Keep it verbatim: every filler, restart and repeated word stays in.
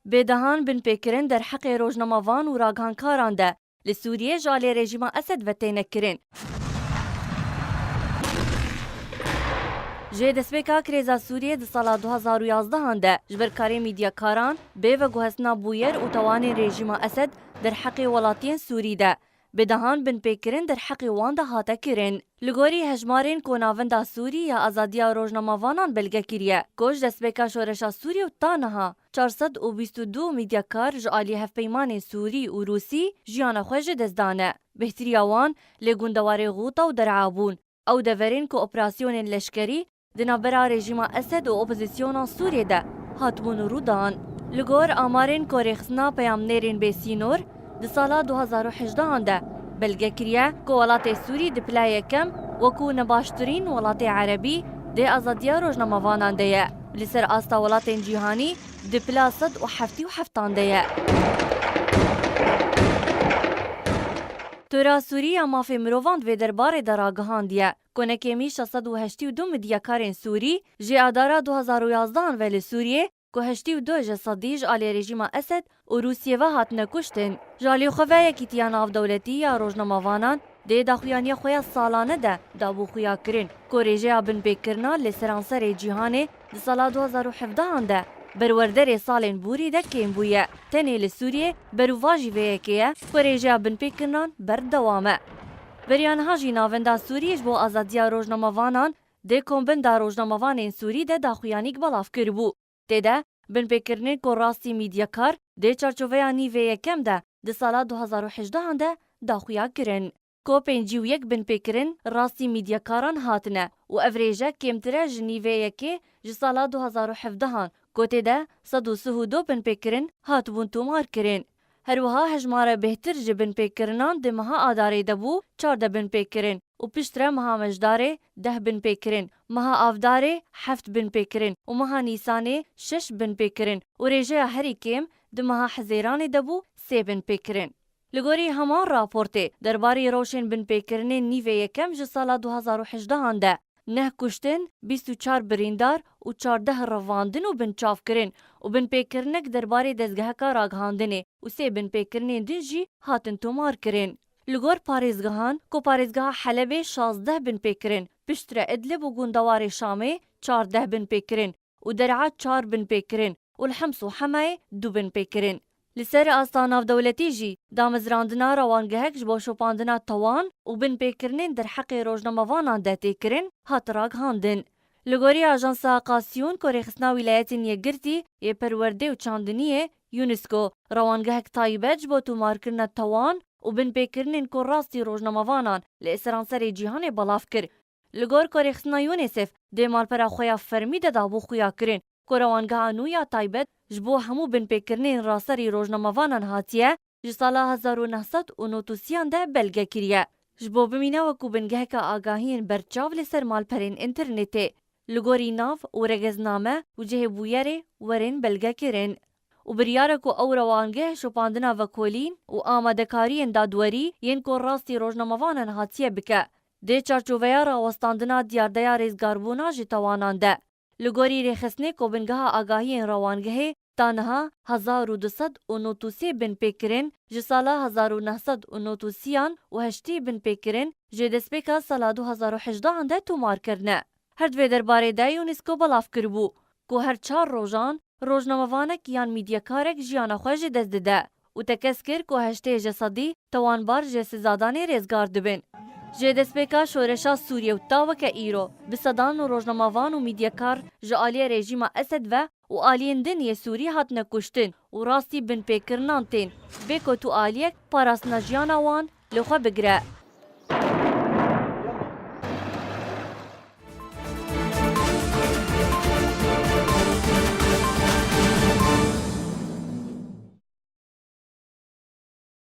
Bê dehan binpêkirin derheqê rojnamevan û ragihankaran de li Sûriyê ji alî rejîma Esed ve têne kirin. Ji destpêka krêza Sûriyê di sala du hazar û yazdehan de ji ber karê mîdyakaran, bê veguhestina bûyer û tawanên rejîma Esed derheqê welatiyên Sûrî de, bi dehan binpêkirin derheqê wan de hate kirin. Li gorî hejmarên ku Navenda Sûrî ya Azadiya Rojnamevanan belge kiriye, ku ji destpêka şoreşa Sûrî û ta niha çar sed û bîst û du mîdyakar ji alî hevpeymanên Sûrî û Rûsî jiyana xwe ji dest dane. Bêhtiriya wan li gundewarê Xûta û Der'a bûn. Ew deverên ku operasyonên leşkerî di navbera rejîma Esed û opozisyona Sûriyê de hatibûn rûdan. Li gor amarên ku Rêxistina Peyamnêrên Bêsînor di sala du hazar û hejdehan de belge kiriye ku welatê Sûrî di pila yekem wekû nebaştirîn welatê erebî dê azadiya rojnamevanan de ye. Li ser asta welatên cîhanî di pila sed û heftê û heftan de ye. Tora Sûrî ya Mafê Mirovan di vê derbarê de ragihandiye ku nekêmî şeş sed û heştê û du midyakarên Sûrî ji Adara du hazar û yazdehan ve li Sûriyê, ku heştê û du ji sedî ji alî rejîma Esed û Rûsiyê ve hatine kuştin. Ji alî xwe ve Yekîtiya Navdewletî ya Rojnamevanan dê daxuyaniya xwe ya salane de dabû xuya kirin ku rêjeya binpêkirina li seranserê cîhanê di sala du hazar û hevdehan de berwerderê salên borî de kêm bûye. Tenê li Sûriyê berûvajî vê yekê ye ku rêjeya binpêkirinan berdewam e. Beriya niha jî Navenda Sûrî ji bo Azadiya Rojnamevanan dê kombinda rojnamevanên Sûrî de daxuyanîk belav kiribû. Tê de binpêkirinên ku rastî mîdyakar dê çarçoveya nîvê yekem de di sala du hazar û hejdehan de daxuya kirin. Ku pêncî û yek binpêkirin rastî mîdyakaran hatine û ev rêje kêmtir e ji nîvê yekê ji sala du hazar û hevdehan, ku tê de sed û sih û du binpêkirin hatibûn tomar kirin. Her wiha hejmara bêhtir ji binpêkirinan di meha Adarê de bû çardeh binpêkirin û piştre meha Mejdarê deh binpêkirin, meha Avdarê heft binpêkirin û meha Nîsanê şeş binpêkirin û rêjeya herî kêm di meha Hezêranê de bû sê binpêkirin. Li gorî heman raportê, derbarê rewşên binpêkirinên nîvê yekem ji sala du hazar û hejdehan de neh kuştin, bîst û çar birîndar û çardeh revandin û binçavkirin û binpêkirinek derbarê dezgeheka ragihandinê û sê binpêkirinên din jî hatin tomarkirin. Li gor parêzgehan, ku parêzgeha Helebê şazdeh binpêkirin, piştre Idlib û gundewarê Şamê çardeh binpêkirin û Der'a çar binpêkirin û li Hems û Hemayê du binpêkirin. Li ser asta navdewletî jî damezrandina rewangehek ji bo şopandina tawan û binpêkirinên derheqê rojnamevanan de tê kirin, hat ragihandin. Li gorî Ajansa Kasiyûn, ku rêxistina Wîlayetên Yekgirtî yê Perwerdê û Çandiniyê, UNESCO, rewangehek taybet ji bo tomarkirina tawan û binpêkirinên ku rastî rojnamevanan li seranserê cîhanê belav kir. Li gor ku rêxistina UNICEF dê malpera xwe ya fermî de dabû xuya kirin, ku rewangeha nû ya taybet ji bo hemû binpêkirinên raserî rojnamevanan hatiye, ji sala hezar û neh sed û nod û sêyan de belge kiriye. Ji bo bimîne wekû bingeheka agahiyên berçav li ser malperên înternetê, li gorî nav û regezname û cihê bûyerê werin belgekirin. Û biryar e ku ew rewangeh şopandina vekolîn û amadekariyên dadwerî yên ku rastî rojnamevanan hatiye bike, dê çarçoveya rawestandina diyardeya rêzgarbûna ji tawanan de. Li gorî rêxistinê ku bingeha agahiyên rewangehê ta niha hezar û du sed û nod û sê binpêkirin ji sala hezar û neh sed û nod û sêyan û heştê binpêkirin jê destpêka sala du hezar û hejdehan de tomar kirine. Her di vê derbarê de UNESCO belav kiribû ku her çar rojan rojnamevanek yan mîdyekarek jiyana xwe ji dest dide û tekez kir ku heştê ji sedî tawanbar ji sizadanê rêzgar dibin. Ji destpêka şoreşa Sûriyê û ta weke îro, bi sedan rojnamevan û mîdyekar ji aliyê rejîma Esed ve û aliyên din yê Sûrî hatine kuştin û rastî binpêkirinan tên, bê ku tu aliyek parastina jiyana wan li xwe bigire.